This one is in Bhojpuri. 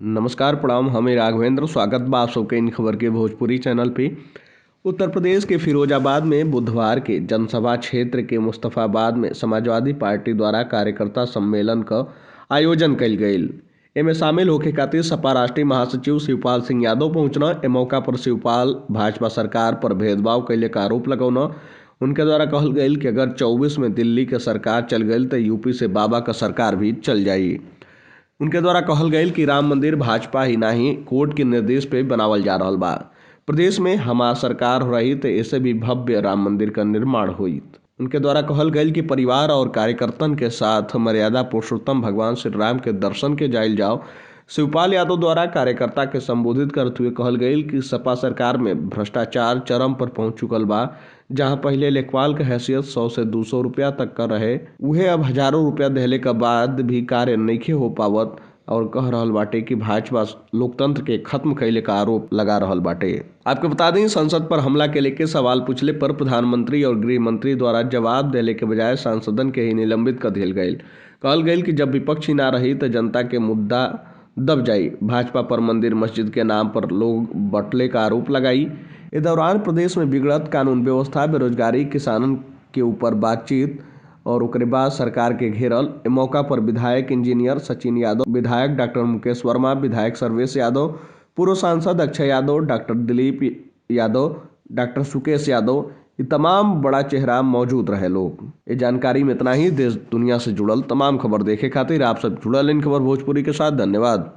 नमस्कार प्रणाम, हमें राघवेंद्र, स्वागत बा आप सबके इन खबर के भोजपुरी चैनल पे। उत्तर प्रदेश के फिरोजाबाद में बुधवार के जनसभा क्षेत्र के मुस्तफाबाद में समाजवादी पार्टी द्वारा कार्यकर्ता सम्मेलन का आयोजन कइल गईल। एमे शामिल होखे खातिर सपा राष्ट्रीय महासचिव शिवपाल सिंह यादव पहुंचना। ए मौका पर शिवपाल भाजपा सरकार पर भेदभाव कैले का आरोप लगौना। उनके द्वारा कहल गईल कि अगर 24 में दिल्ली के सरकार चल गई तो यूपी से बाबा का सरकार भी चल जाई। उनके द्वारा कहल गईल कि राम मंदिर भाजपा ही नाही कोर्ट के निर्देश पे बनावल जा रहल बा। प्रदेश में हमार सरकार रही तो ऐसे भी भव्य राम मंदिर का निर्माण हुई। उनके द्वारा कहल गईल कि परिवार और कार्यकर्तन के साथ मर्यादा पुरुषोत्तम भगवान श्री राम के दर्शन के जाइल जाओ। शिवपाल यादव द्वारा कार्यकर्ता के संबोधित करते हुए कहल गईल कि सपा सरकार में भ्रष्टाचार चरम पर पहुंच चुकल बा। जहां पहले लेखपाल के हैसियत 100 से 200 रुपया तक का रहे, उहे अब हजारों रुपया देहले के बाद भी कार्य नइखे हो पावत और कह रहल बाटे कि भाजपा लोकतंत्र के खत्म कैले का आरोप लगा रहल बाटे। आपको बता दें, संसद पर हमला के लेके सवाल पूछले पर प्रधानमंत्री और गृह मंत्री द्वारा जवाब देले के बजाय सांसदन के ही निलंबित कर दिया गईल। कहल गईल कि जब विपक्ष ही ना रही तो जनता के मुद्दा दब जाई। भाजपा पर मंदिर मस्जिद के नाम पर लोग बटले का आरोप लगाई। इस दौरान प्रदेश में बिगड़त कानून व्यवस्था, बेरोजगारी, किसानन के ऊपर बातचीत और ओकरे बाद सरकार के घेरल। ए मौका पर विधायक इंजीनियर सचिन यादव, विधायक डॉक्टर मुकेश वर्मा, विधायक सर्वेश यादव, पूर्व सांसद अक्षय यादव, डॉक्टर दिलीप यादव, डॉक्टर सुकेश यादव, ये तमाम बड़ा चेहरा मौजूद रहे लोग। ये जानकारी में इतना ही। देश दुनिया से जुड़ल तमाम खबर देखे खातिर आप सब जुड़ल इन खबर भोजपुरी के साथ। धन्यवाद।